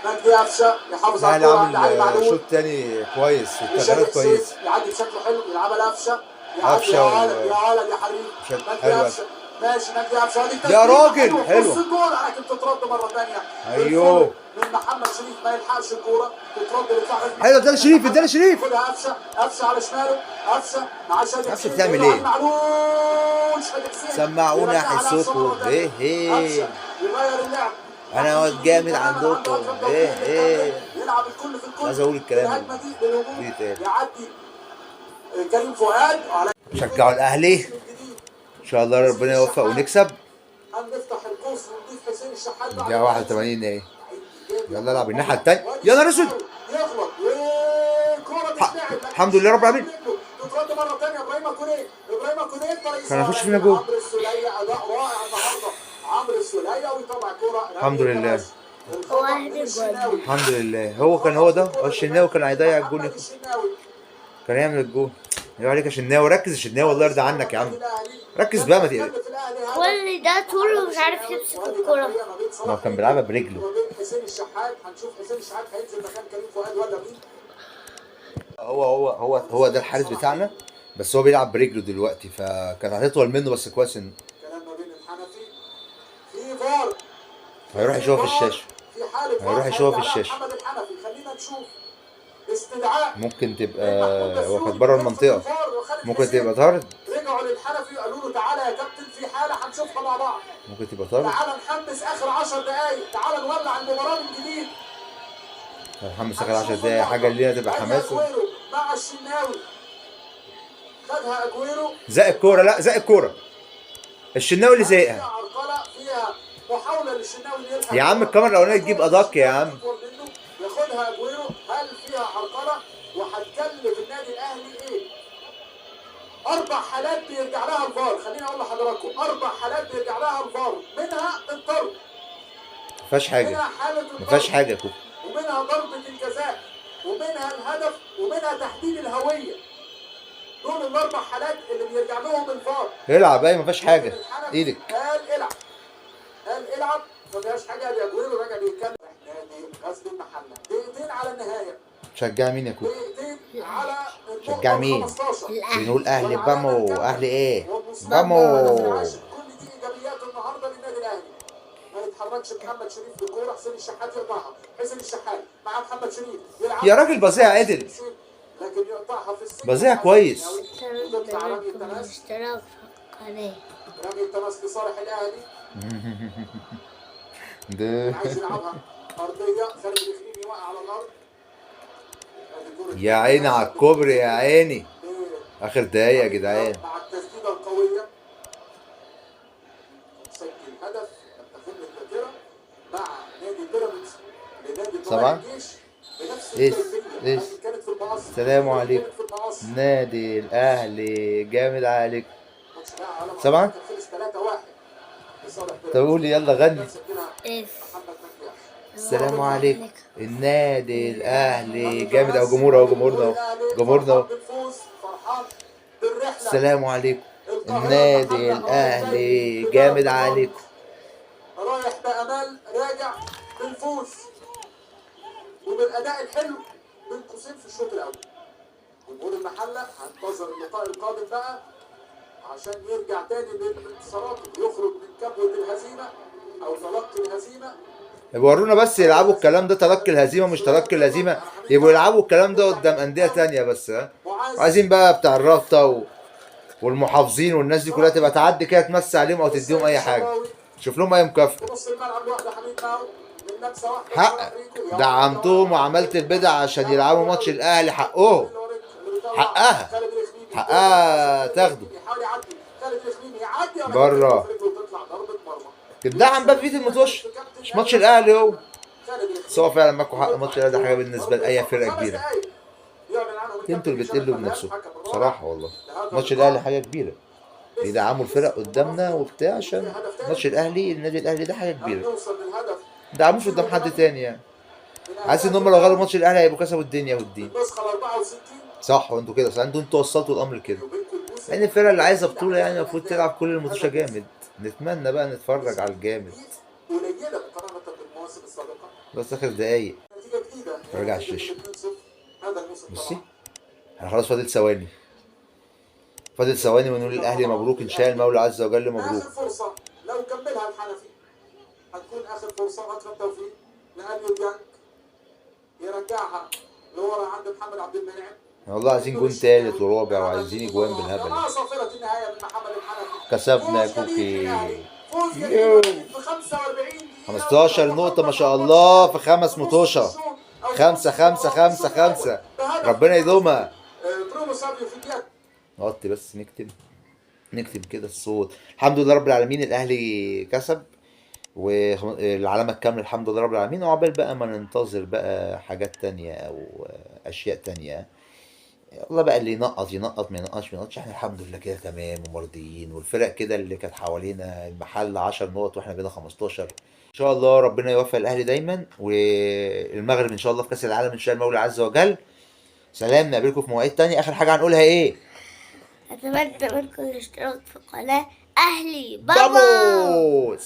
مجدي قفشه يحافظ على الاهلي الكورة عند علي عامل معلول. شوط تاني كويس لشادي والتغييرات حسين كويسة. يعدي بشكل حلو، يلعبها لقفشه، يعدي قفشة يا ولد يا ولد يا حبيبي. مجدي حلوة. قفشه ماشي، مجدي قفشه ادي يا التسديدة. راجل، حلوة. حلوة. نص الجول لكن تترد مرة ثانية. أيوه. من محمد شريف ما يلحقش الكورة، تترد لدفاع. حلو، اداها لشريف، اداها لشريف. خدها قفشه، قفشه على شماله، قفشه مع شادي قفشة حسين. بتعمل يلعب إيه؟ معلول، شادي حسين. سمعونا يرجعها لقفشة حسكم. مرة تانية. إيه إيه. قفشة يغير اللعب. أنا واد جامد عندكم. إيه إيه. يلعب الكل في الكل. عايز أقول الكلام الهجمة دي للهجوم. دي تاني. يعدي كريم فؤاد على شجعوا الأهلي إن شاء الله، ربنا يوفق ونكسب. هنفتح القوس ونضيف حسين الشحات بعد دقيقة 81 اهي. يلا العب الناحية التانية. يا نهار اسود. يغلط والكرة تتلعب. الحمد لله رب العالمين. تترد مرة ثانية ابراهيم كونية، ابراهيم كونية طريق. كان هيخش فينا جول. عمرو السولية اداء رائع النهارده، عمرو السولية ويطلع كرة. الحمد لله. واحد جول. الحمد لله. هو كان هو ده، هو الشناوي كان هيضيع الجول، كان يعمل الجول. يا عليك يا شناوي، ركز يا شناوي، الله يرضى عنك يا عم، ركز بقى ما تقلق. كل ده طوله ومش عارف يمسك الكرة. ما هو كان بيلعبها برجله. وبين حسين الشحات، هنشوف حسين الشحات هينزل مكان كريم فؤاد ولا مين. هو ده الحارس بتاعنا، بس هو بيلعب برجله دلوقتي، فكانت هتطول منه، بس كويس ان كلام ما بين الحنفي في فار. هيروح يشوفها في الشاشة. في حالة فار هيروح يشوفها في هيرجع لها الشاشة. محمد الحنفي، خلينا نشوف استدعاء. ممكن تبقى هو كانت بره المنطقة، ممكن تبقى طرد. رجعوا للحنفي وقالوا له تعالى يا كابتن، في حالة هنشوفها مع بعض. ممكن تبقى طرد. تعالى نحمس آخر 10 دقايق، تعالى نولع المباراة من جديد. الحمد اخر 10 دقايق حاجة اللي هي تبقى حماس. أجويرو مع الشناوي، خدها أجويرو. زق الكورة، لا زق الكورة، الشناوي اللي فيها زايقها. عرقلة، فيها محاولة للشناوي إنه يلحق. يا عم الكاميرا الأولانية تجيب أدق يا عم. ياخدها أجويرو، هل فيها عرقلة وهتكلف النادي الأهلي إيه؟ 4 حالات بيرجع لها الفار، خليني أقول لحضراتكم 4 حالات بيرجع لها الفار، منها الطرد. ما فيهاش حاجة. منها حالة الطرد. ما فيهاش حاجة يا كوكو. ومنها ضربة الجزاء، ومنها الهدف، ومنها تحديد الهوية. دول الأربع حالات اللي بيرجع لهم الفار. العب، أيوة ما فيهاش حاجة. إيدك. قال العب، قال العب، ما فيهاش حاجة. يا أجويرو راجع بيتكلم. نادي غزل المحلة، دقيقتين على النهاية. شجع مين يا كوكو؟ دقيقتين على النقطة شجع مين؟ 15. الأهلي. بنقول أهلي بامو، أهلي إيه؟ والمصطفى بامو. كل دي ايجابيات النهارده للنادي الاهلي. ما يتحركش محمد شريف بالكورة، حسين الشحات يقطعها، حسين الشحات مع محمد شريف يلعب. يا راجل بصيع عدل. لكن يقطعها في السكة. بصيع كويس. وتطلع رمي التماس. اشتراك في القناة. رمي التماس لصالح الاهلي. ده عايز يلعبها ارضية، خالد الخليلي واقع على الارض. أدي كرة. يا عيني على الكوبري يا عيني. اخر دقايق يا جدعان. مع التسديده القوية سجل هدف لم تخن الذاكرة مع نادي بيراميدز لنادي طلائع سبعة. الجيش بنفس إيه؟ الكيفية. إيه؟ لكن كانت في المقص. السلام عليكم. كانت في المقص. نادي الاهلي جامد عليك. ماتش بقى على ما سبعة. أعتقد خلص 3-1 لصالح بيراميدز. طب قولي يلا غني. سجلها اف. محمد مجدي. السلام عليكم. النادي الاهلي جامد. اهو جمهور، اهو جمهورنا، اهو جمهورنا اهو. بالفوز، فرحان بالرحله. السلام عليكم. النادي الاهلي جامد عليكم. رايح بامال، راجع بالفوز وبالاداء الحلو بين قوسين في الشوط الاول. جمهور المحلة هنتظر اللقاء القادم بقى عشان يرجع تاني للانتصارات ويخرج من كبوة الهزيمة او تلقي الهزيمة. ورونا بس يلعبوا الكلام ده، تلقي الهزيمة مش تلقي الهزيمة، يبقوا يلعبوا الكلام ده قدام اندية تانية بس. ها معاذ عايزين بقى بتاع الرابطة والمحافظين والناس دي كلها تبقى تعدي كده تمسي عليهم او تديهم اي حاجة، شوف لهم اي مكافاة. في نص الملعب لوحده حميد ماهو من لمسه واحدة. حقك دعمتهم وعملت البدع عشان يلعبوا ماتش الاهلي، حقهم، حقها، حقها تاخده. يحاول يعدي خالد الخليمي، يعدي بره. تدعم بقى بقية الماتش، مش ماتش الاهلي هو. بس هو فعلا معاكم حق، ماتش الاهلي ده حاجة بالنسبة لاي فرقه كبيرة. انتوا اللي بتقلوا بنفسكم بصراحة والله. ماتش الاهلي حاجة كبيرة، بيدعموا الفرق قدامنا وبتاع عشان ماتش الاهلي، النادي الاهلي ده حاجة كبيرة، نوصل للهدف. دعموش قدام حد تاني يعني. حاسس ان هم لو غلبوا ماتش الاهلي هيبقوا كسبوا الدنيا والدين. النسخة ال 64. صح، وانتوا كده صح، انتوا وصلتوا الامر كده. يعني الفرقة اللي عايزه بطوله يعني المفروض تلعب كل الماتشات جامد. نتمنى بقى نتفرج على الجامد. قليله مقارنة بالمواسم السابقة. بس اخر دقايق. نتيجة جديدة. اتفرج على الشاشة. هذا الموسم. بصي، احنا خلاص فاضل ثواني، فاضل ثواني ونقول للاهلي مبروك ان شاء المولى عز وجل، مبروك. اخر فرصة لو كملها الحنفي هتكون اخر فرصة. اكرم توفيق لاليو ديانج يرجعها لورا عند محمد عبد المنعم. والله عايزين جون تالت ورابع وعايزين اجوان بالهبل. صافرة النهاية من محمد الحنفي. كسبنا يا فوز جديد كوكي. للأهلي. فوز يو. جديد في 45 دقيقة. 15 نقطة ما شاء الله في 5 مطوشة. 5 5 5 5، ربنا يدومها. برونو سافيو في الدقيقة نغطي بس، نكتب كده الصوت. الحمد لله رب العالمين، الاهلي كسب والعلامة الكاملة، الحمد لله رب العالمين. وعقبال بقى ما ننتظر بقى حاجات تانية او اشياء تانية، الله بقى اللي ينقط ينقط، ما ينقطش ما ينقطش. احنا الحمد لله كده تمام ومرضيين. والفرق كده اللي كانت حوالينا المحل 10 نقط واحنا بقينا 15. ان شاء الله ربنا يوفق الاهلي دايما، والمغرب ان شاء الله في كاس العالم ان شاء المولى عز وجل. سلام، نقابلكم في مواعيد تانية. اخر حاجة هنقولها ايه؟ أتمنى منكم الاشتراك في القناة. أهلي بابا. vamos.